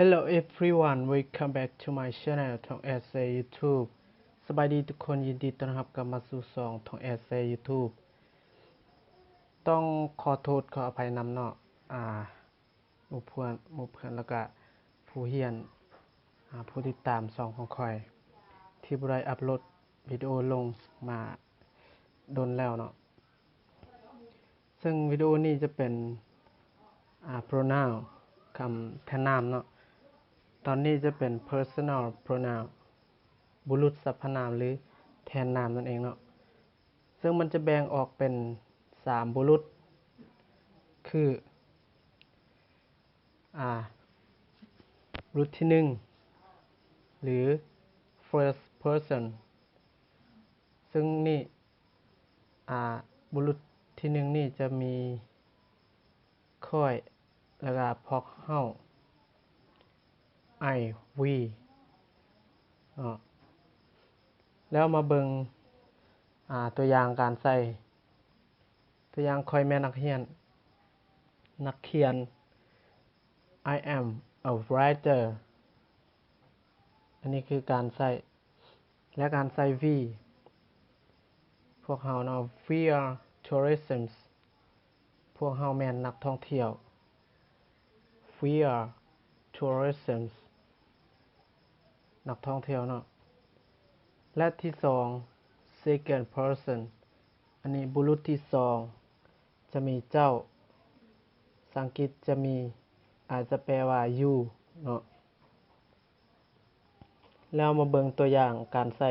Hello everyone, welcome back to my channel ທ່ອງແອເຊຍ YouTube. ສະບາຍດີທຸກຄົນ, ຍິນດີຕ້ອນຮັບກັບມາສູ່ຊ່ອງທ່ອງແອເຊຍ YouTube. ຕ້ອງຂໍໂທດຂໍອະໄພນຳເນາະ ອາ ໝູ່ເພື່ອນ ໝູ່ເພື່ອນ ແລ້ວກະຜູ້ຮຽນ ອາ ຜູ້ຕິດຕາມຊ່ອງຂອງຂ້ອຍ ທີ່ບໍ່ໄດ້ອັບໂຫຼດວິດີໂອລົງມາດົນແລ້ວເນາະ. ເຊິ່ງວິດີໂອນີ້ຈະເປັນ ອາ pronoun ຄຳແທນນາມເນາະ. ຕອນນີ້ຈະເປັນ personal pronoun ບຸລຸດສັບພະນາມ ຫຼື ແທນນາມນັ້ນເອງເນາະ. ເຊິ່ງມັນຈະແບ່ງອອກເປັນສາມບຸລຸດ ຄື ອາ ບຸລຸດທີໜຶ່ງ ຫຼື first person ເຊິ່ງນີ້ ອາ ບຸລຸດທີໜຶ່ງນີ້ຈະມີຂ້ອຍ ແລ້ວກະພວກເຮົາ I, we ເນາະ. ແລ້ວມາເບິ່ງ ອາ ຕົວຢ່າງການໃຊ້ ຕົວຢ່າງ ຂ້ອຍແມ່ນນັກຮຽນ ນັກຂຽນ I am a writer. ອັນນີ້ຄືການໃຊ້ ແລະ ການໃຊ້ we ພວກເຮົາເນາະ we are tourists. ພວກເຮົາແມ່ນນັກທ່ອງທ່ຽວ we are tourists ນັກທ່ອງທ່ຽວເນາະ. ແລະ ທີສອງ second person ອັນນີ້ບຸລຸດທີສອງ ຈະມີເຈົ້າ ພາສາອັງກິດຈະມີ ອາດຈະແປວ່າ you ເນາະ. ແລ້ວມາເບິ່ງຕົວຢ່າງການໃຊ້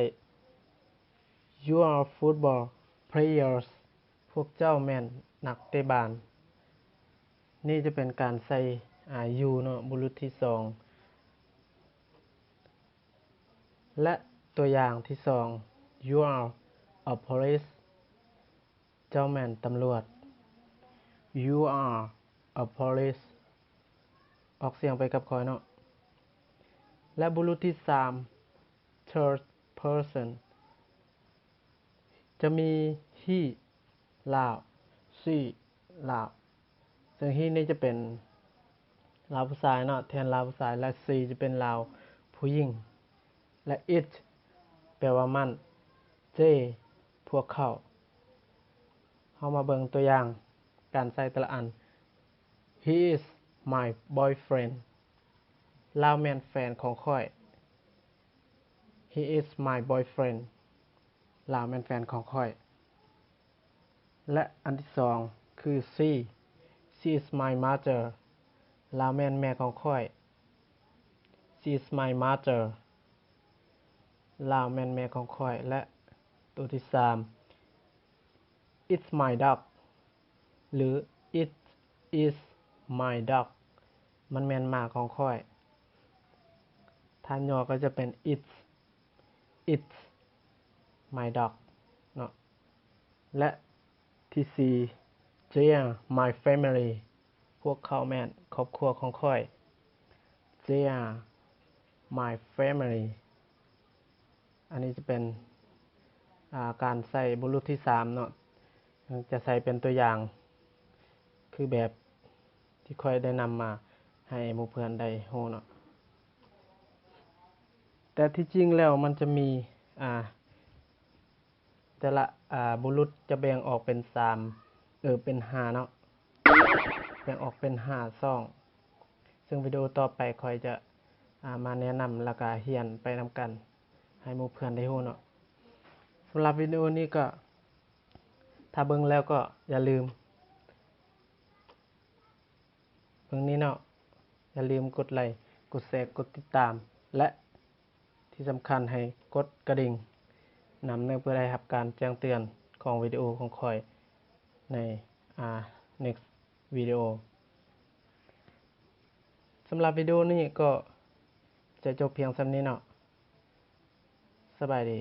you are football players. ພວກເຈົ້າແມ່ນນັກເຕະບານ. ນີ້ຈະເປັນການໃຊ້ ອາ you ເນາະ ບຸລຸດທີສອງ. ແລະ ຕົວຢ່າງທີສອງ you are a police. ເຈົ້າແມ່ນຕຳຫຼວດ you are a police. ອອກສຽງໄປກັບຂ້ອຍເນາະ. ແລະ ບຸລຸດທີສາມ third person ຈະມີ he ລາວ she ລາວ ເຊິ່ງ he ນີ້ຈະເປັນລາວຜູ້ຊາຍເນາະ ແທນລາວຜູ້ຊາຍ ແລະ she ຈະເປັນລາວຜູ້ຍິງ ແລະ it ແປວ່າມັນ they ພວກເຂົາ. ເຮົາມາເບິ່ງຕົວຢ່າງ ການໃຊ້ແຕ່ລະອັນ he is my boyfriend. ລາວແມ່ນແຟນຂອງຂ້ອຍ. He is my boyfriend. ລາວແມ່ນແຟນຂອງຂ້ອຍ. ແລະ ອັນທີສອງຄື she. She is my mother. ລາວແມ່ນແມ່ຂອງຂ້ອຍ. She is my mother. ລາວແມ່ນແມ່ຂອງຂ້ອຍ. ແລະ ໂຕທີສາມ it's my dog ຫຼື it is my dog. ມັນແມ່ນໝາຂອງຂ້ອຍ. ຖ້າຫຍໍ້ກໍຈະເປັນ it's it's my dog ເນາະ. ແລະ ທີສີ່ they are my family. ພວກເຂົາແມ່ນຄອບຄົວຂອງຂ້ອຍ. They are my family. ອັນນີ້ຈະເປັນ ອາ ການໃຊ້ບຸລຸດທີສາມເນາະ ຈະໃຊ້ເປັນຕົວຢ່າງ ຄືແບບທີ່ຂ້ອຍໄດ້ນຳມາໃຫ້ໝູ່ເພື່ອນໄດ້ຮູ້ເນາະ. ແຕ່ທີ່ຈິງແລ້ວມັນຈະມີ ອາ ແຕ່ລະ ອາ ບຸລຸດຈະແບ່ງອອກເປັນສາມ ເອີ ເປັນຫ້າເນາະ ແບ່ງອອກເປັນຫ້າຊ່ອງ ເຊິ່ງວິດີໂອຕໍ່ໄປຂ້ອຍຈະ ອາ ມາແນະນຳ ແລ້ວກະຮຽນໄປນຳກັນໃຫ້ໝູ່ເພື່ອນໄດ້ຮູ້ເນາະ. ສຳລັບວິດີໂອນີ້ກໍ ຖ້າເບິ່ງແລ້ວກໍຢ່າລືມ ເບິ່ງນີ້ເນາະ ຢ່າລືມກົດໄລ ກົດແຊ ກົດຕິດຕາມ ແລະ ທີ່ສຳຄັນໃຫ້ກົດກະດິ່ງນຳເນາະ ເພື່ອໄດ້ຮັບການແຈ້ງເຕືອນຂອງວິດີໂອຂອງຂ້ອຍໃນ ອາ next video. ສຳລັບວິດີໂອນີ້ກໍຈະຈົບພຽງສ່ຳນີ້ເນາະ. ສະບາຍດີ.